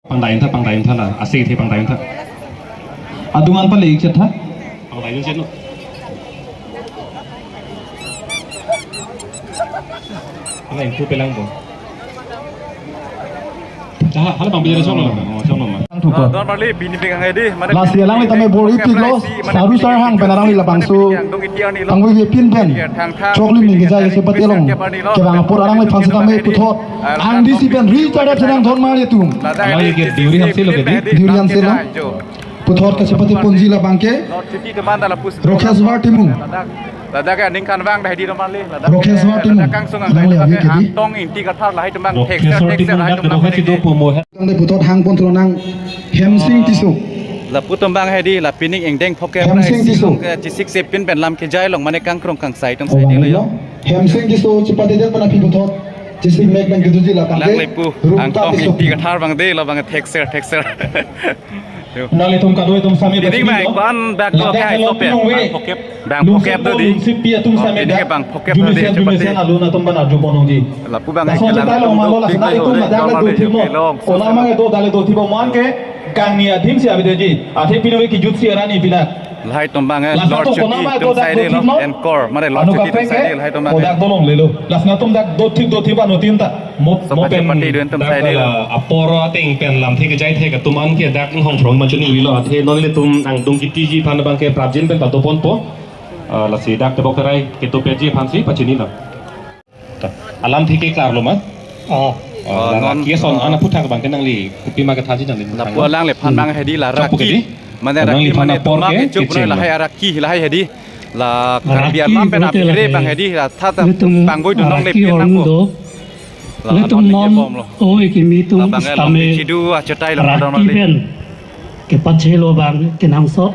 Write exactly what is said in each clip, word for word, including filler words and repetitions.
Pangdai tha, pangdai tha la, asik the pangdai tha. Adung an pale ik chet tha. Pangdai chet no. Hala ingpu pelang bo. Jaha, hala bang biar chong lo, oh, chong lo ma. Thangthu ko. Ah, don Marli, pini pegang hedi, mane lasi alangli tame bor-i pik lo, saru sarhang pen alangli labangso pangvoi pin pen choklim ning kejai kachepate long. Kevang apor alangliphan sitame puthot angdisi pen ri charap senang don Marli atum. Alangli ke diuri hamsi lo ke di? Diuri hamsi lo. Puthot kachepate ponji labang ke Lord City teman dalam pus. Rokheswar Timung. Ladak ya ningkan bang dah di don Marli. Ladak Rokheswar Timung. Ladak kangsong ang ladak ke di? Tong Ingti Kathar lahai teman. Rokheswar Timung lahai dak teman. Rokheswar Timung. Tangte puthot hang pon tronang Hemsing Tisso. Lapu tembang hedi, la pining ingdeng phoke Hemsing Tisso. Chisik sepin pen lam kejai long mane kangkrong kangsai atum sai di lo yo. Hemsing Tisso chepate det mana pi puthot. Chisik mek mek ketuji la pangke. Alangli pu, Rupta Angtong Tisso. Ingti Kathar bang de, la bang thekser, thekser. Yo. Nanglitum kadoi atum sami. Ini mai kwan bak lo kai sope. Bang pokep. Bang pokep do di. Sipi atum sami. Ini bang pokep do di, chepate. Alun atum bang arju ponong di. Lapu bang lason kita long malo, lason atum bang dale do thimo. Ola mang do dale do thimo man ke kangni adim si abide ji. Athe pino kejut si arani pina. Lahai tembang eh, Lord City atum sai di lo, encore, mane Lord City atum sai di, lahai tembang eh. Dak dolong lelo. Lason atum dak do thip do thip ano tin ta. Mop, mop pen pati dun atum sai di lo. Apor ateng pen lamthe kejai thek atum an ke dak hong phrong ma chini lo, athe non ilitum angdung kiti ji aphan bang ke prapjin pen pato ponpo. Ah, lasi dak tebok terai keto peji aphan si pachini lo. Alamthe ke klar lo ma? Oh. Oh, non raki ason ana puthak bang ke nangli kopima kethanji nangli. Lapu alangliphan bang hedi la raki. Mane raki mane tomak ke chuk lahai araki lahai hedi. La Karbi alam pen apire bang hedi la tha tha pangvoi dunong le pin nangpo. La ilitum non oi kimi atum sitame raki pen kepachelo bang kenangsot.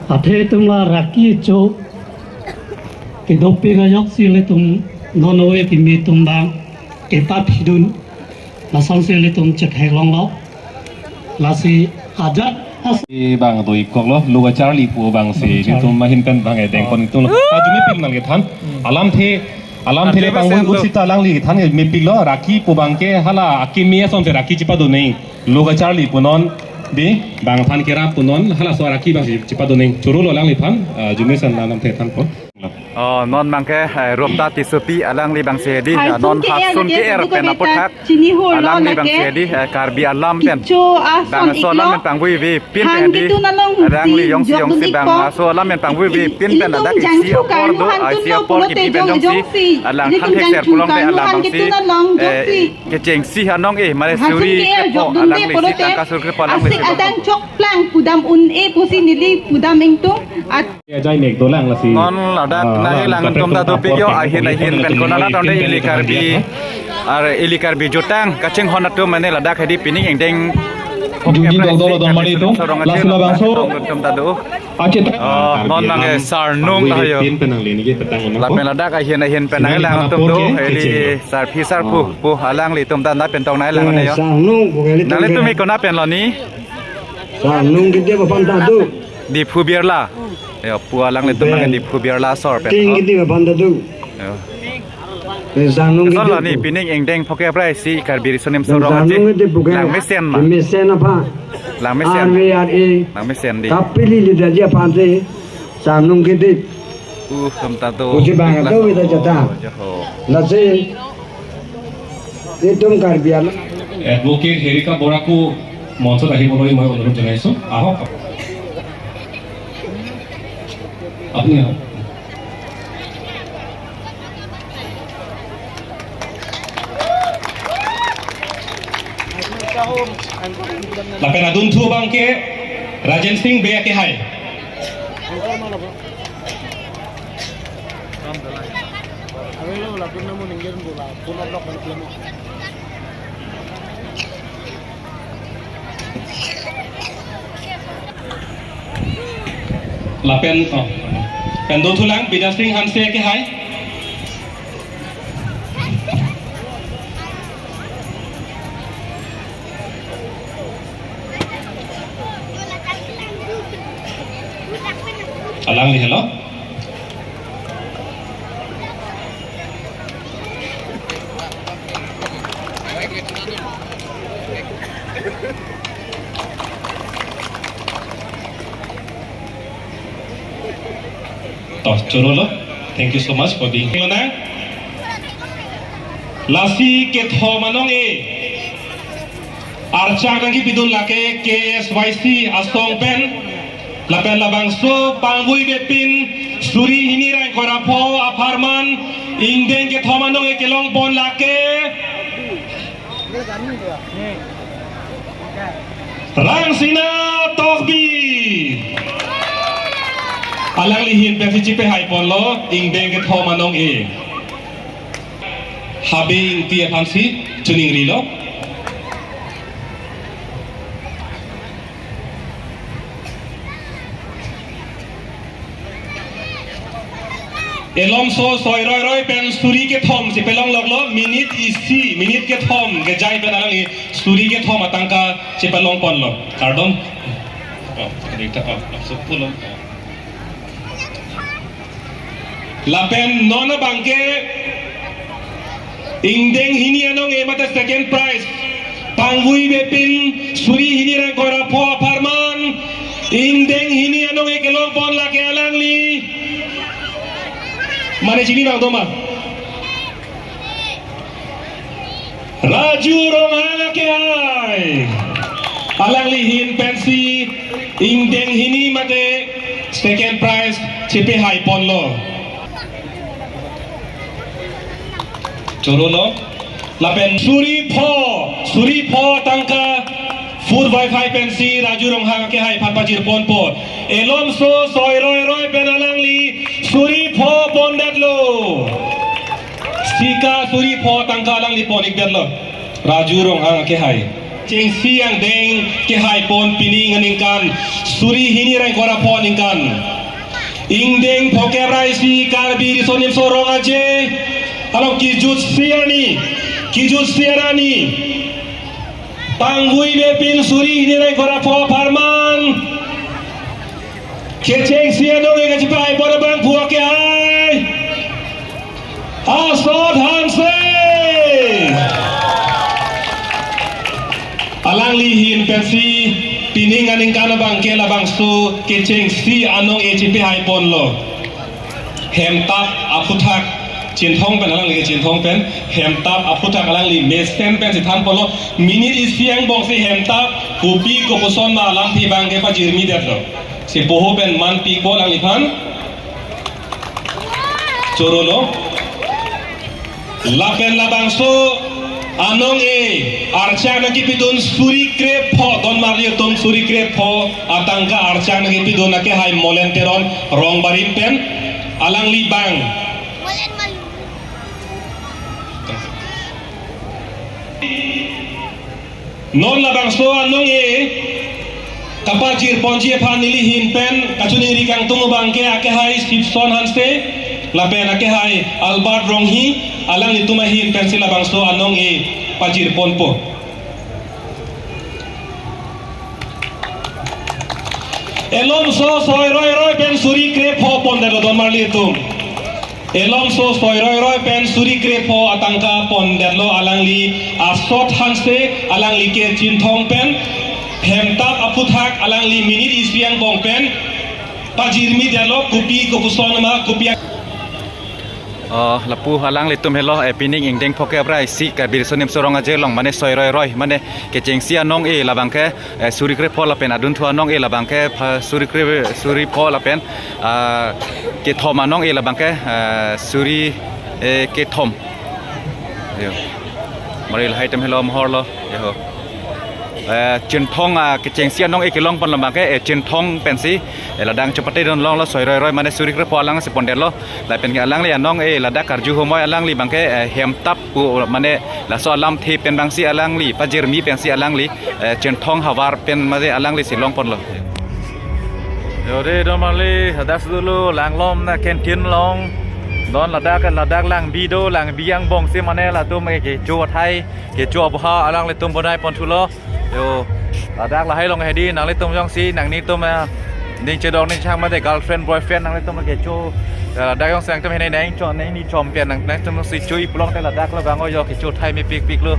Athe itum la raki cho kedopik ajoksi ilitum non oi kimi atum bang kepaphidun. Lasonsi ilitum chetheklonglo. Lasi ajat as- Bang do-ik kok lo, lo kacharli pu bang si, lo kacharli. Ilitum ahin pen bang edeng pon itum lo. Arju mepik nangli kethan. Alamthe, alamthe le pangvoi ut sita alangli kethan mepik lo, raki pu bang ke hala akimi asonsi raki chepadun nang. Lo kacharli punon, di, bang aphan kerap punon, halaso raki bang si chepadun nang. Choro lo alangliphan, ah, arju mesen alamthe thanpo. Oh, non bang ke, eh, Rupta Tissopi alangli bang si hedi, ah, non hasun ke er pen aputhak. Alangli bang si hedi, eh, Karbi alam pen. Bang aso alam pen pangvoi ve pin pen hedi. Alangli jongsi jongsi bang aso alam pen pangvoi ve pin pen ladak isi apor do, ah, isi apor kipi pen jongsi. Alang than thekser pulote alang bang si, eh, kechengsi anong eh, mane suri kepo alangli si tangka sur kepo alangli si. Adang chokplang pudam un-e pusi neli pudam ingtung. Ajai mek dolang lasi. Non ladak, ah, nangli lang atum ta dopik yo, ahin ahin pen konat tonde ili Karbi. Ar ili Karbi jutang kachinghon atum mane ladak hedi pining ingdeng. Juji dong dolo dong mari itu. Lasi labangso. Atum ta do. Acet. Oh, non bang ke Sarnung ta yo. Pin pen nangli ni ke petang no. Lapen ladak ahin ahin pen nangli lang atum do, ili sarpi sarpo pu alanglitum ta na pen tong nangli lang ne yo. Sarnung ko kali. Nanglitum ke konat pen lo ni? Sarnung ke dia bapan ta do. Diphu Birla. Yo, pu alanglitum nang Diphu Birla asor pen. Ting kiti bang phan ta do. Yo. Sarnung kiti lo ni pining ingdeng phoke aprai si Karbi Riso Nimso Rong Aje. Sarnung kiti phuke. Lang mesen ma. Mesen apa? Lang mesen. Arve ar-e. Lang mesen di. Kapili lidaji aphan si Sarnung kiti. Uh, tum ta do. Uji bang do kita jata. Jaho. Lasi itum Karbi alam. Advocate Herika Bora ko মঞ্চত আহিবলৈ মই অনুৰোধ জনাইছো। আহক। আপুনি আহক। Lapen adunthu bang ke Rajen Singh Bey akehai. Lapen, oh, pen dothulang Bidya Sing Hanse akehai. Alangli helo. Oh, choro lo. Thank you so much for being here. Lasi kethom anong-e archak nangkepidun lake K S Y C asong pen. Lapen labangso pangvui bepin suri hini ra ingkoi ra pho apharman ingdeng kethom anong-e kelongpon lake Rangsina Tokbi. Alangli ahin pensi chipehai ponlo ingdeng kethom anong-e. Habe Ingti aphansi choningrilo. Elomso soi roi roi pen suri kethom si pelong loklo, minute isi, minute kethom kejai pen alangli suri kethom atangka si pelong ponlo. Kardom. Oh, dikta, oh, langsung pulang. Lapen non abangke ingdeng hini anong-e mate second prize pangvui bepin suri hini ra ingkoi ra pho apharman ingdeng hini anong-e kelongpon lake alangli. Mane chini nang doma. Raju Ronghang akehai. Alangli ahin pensi ingdeng hini mate second prize chipehai ponlo. Choro lo. Lapen suri pho, suri pho tangka food wifi pensi Raju Ronghang akehai aphan pajir ponpo. Elomso soi roi roi pen alangli suri pho pondetlo. Sika suri pho tangka alangli pon-ikdetlo. Raju Ronghang akehai. Chengsi angdeng kehai pon pining aningkan suri hini ra ingkoi ra pho aningkan. Ingdeng phokep ra isi Karbi Riso Nimso Rong Aje along kejutsi arni, kejutsi arni pangvui bepin suri hini ra ingkoi ra pho apharman kechengsi anong-e kachipehai pon abangphu akehai Asot Hanse. Alangli ahin pensi pining aningkan abangke labangso kechengsi anong-e chipehai ponlo. Hemtap aphuthak Chinthong pen, alangli ke Chinthong pen, hemtap aphuthak alangli mesen pensi than ponlo. Minute isi angbongsi hemtap kopi kopuson ma alamthe abangke pajirmidetlo. Si poho pen manpikpo alangliphan. Choro lo. Lapen labangso anong-e archak nangkepidun suri krepho, donmarli atum, suri krepho atangka archak nangkepidun akehai Molen Teron Rongbarim pen, alangli abang. Non labangso anong-e kapajir ponji aphan neli ahin pen kachiningri kangtung abangke akehai Sipson Hanse lapen akehai Albert Ronghi, alanglitum ahin pensi labangso anong-e pajir ponpo. Elomso soi roi roi pen suri krepho pondetlo, donmarli atum. Elomso soi roi roi pen suri krepho atangka pondetlo alangli Asot Hanse, alangli ke Chinthong pen, hemtap aphuthak alangli minute isi angbong pen pajirmidetlo, kopi kopuson ma kopi. Oh, lapu alanglitum helo, eh, pining ingdeng phokep ra isi Karbi Riso Nimso Rong Aje along mane soi roi roi, mane kechengsi anong-e labangke, eh, suri krepho lapen adunthu anong-e labangke, pha, suri kre, suri pho lapen, ah, kethom anong-e labangke, ah, suri, eh, kethom. Yo. Mari lahai atum helo mohor lo. Yo. Eh, Chinthong, ah, kechengsi anong-e kelong pon labangke, eh, Chinthong pensi, eh, ladak chepate dun longlo, soi roi roi mane suri krepho alangsi pondetlo. Lapen ke alangli anong-e ladak karju humoi alangli abangke, eh, hemtap pu mane laso alamthe pen abangsi alangli pajirmi pensi alangli, eh, Chinthong havar pen mane alanglisi long ponlo. Yo de, donmarli, hadak si dolo, langlom na canteen along. Don ladak, ladak langbi do, langbi angbongsi mane latum ke kecho athai, kecho abuha alanglitum bonai ponthulo. Yo, ladak lahai along hedi, nanglitum jongsi, nanglitum, eh, ning chedok ning chang mate girlfriend, boyfriend, nanglitum kecho, eh, ladak jongsi nangtum hene nang chon, nangni chom pen nang, nangtum si cho-i pulote ladak labang o yo kecho athai mepikpiklo.